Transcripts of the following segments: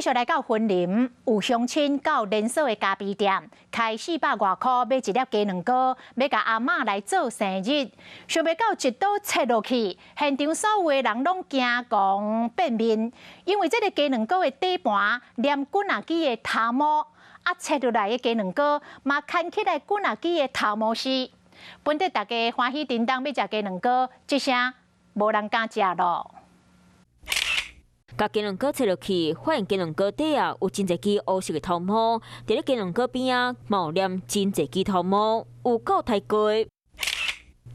續來到雲林，有鄉親到連鎖的咖啡店，開400外箍買一粒雞卵糕，欲共阿嬤來做生日。想袂到一刀切落去，現場所有的人攏驚狂變面，因為這个雞卵糕的底盤黏滾仔機的頭毛，啊切落來的雞卵糕嘛牽起來滾仔機的頭毛絲。本底大家歡喜叮當欲食雞卵糕，這聲無人敢食囉。共雞卵糕切落去，發現雞卵糕底啊有真濟支烏色的頭毛，佇咧雞卵糕邊仔嘛有黏真濟支頭毛，有夠刣過。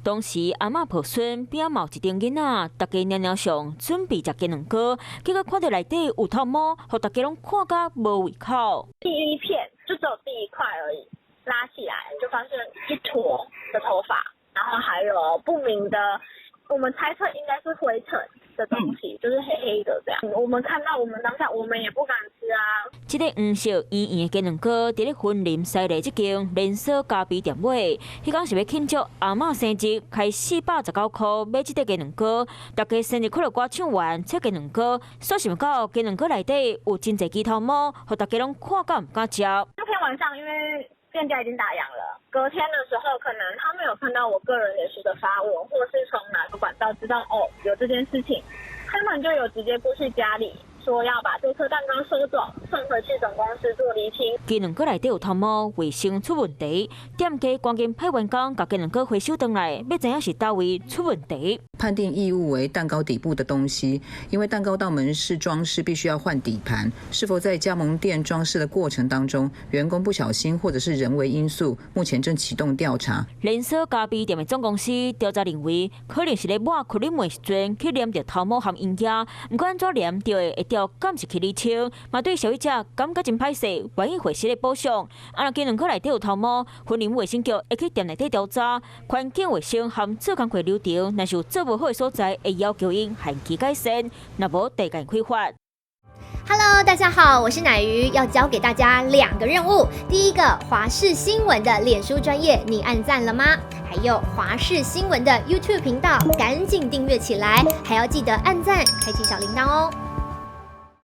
當時阿嬤抱孫邊仔嘛有一陣囡仔，大家蹑蹑上準備食雞卵糕，結果看著內底有頭毛，予大家攏看甲無胃口。第一片就只有第一塊而已，拉起來就發現一坨的頭髮，然後還有不明的，我們猜測應該是灰塵的東西，就是黑黑的這樣。我們看到我們當下，我們也不敢吃啊。這个黃色圓圓的雞卵糕，佇咧雲林西麗這間連鎖咖啡店買。彼工是欲慶祝阿嬤生日，開419箍買這塊雞卵糕。大家生日快樂歌唱完，切雞卵糕，煞想袂到雞卵糕內底有真濟支頭毛，予大家攏看甲毋敢食。那天晚上，因為店家已經打烊了，隔天的時候，可能他們有看到我個人臉書的發文，或是從哪個管道知道哦有這件事情，他們就有直接過去家裡說要把這顆蛋糕收走，送回去總公司做釐清。雞卵糕內底有頭毛，衛生出問題，店家趕緊派員工共雞卵糕回收轉來，欲知影是佗位出問題。判定異物為蛋糕底部的東西，因為蛋糕到門市裝飾必須要換底盤，是否在加盟店裝飾的過程當中，員工不小心或者是人為因素，目前正啟動調查。連鎖咖啡店的總公司調查認為，可能是咧抹克里姆的時陣去黏著頭毛和物件，毋過按怎黏著的會調監視器釐清，嘛對消費者感覺真歹勢，願意回實的補償。啊，若雞卵糕內底有頭毛，雲林衛生局會去店內底調查，環境衛生和做工課流程，若是有做無好的所在，會要求𪜶限期改善，若無就共開罰。 Hello，大家好，我是奶魚，要交給大家兩個任務。第一個，華視新聞的臉書專頁，你按讚了嗎？還有華視新聞的 YouTube 頻道，趕緊訂閱起來，還要記得按讚，開啟小鈴鐺哦。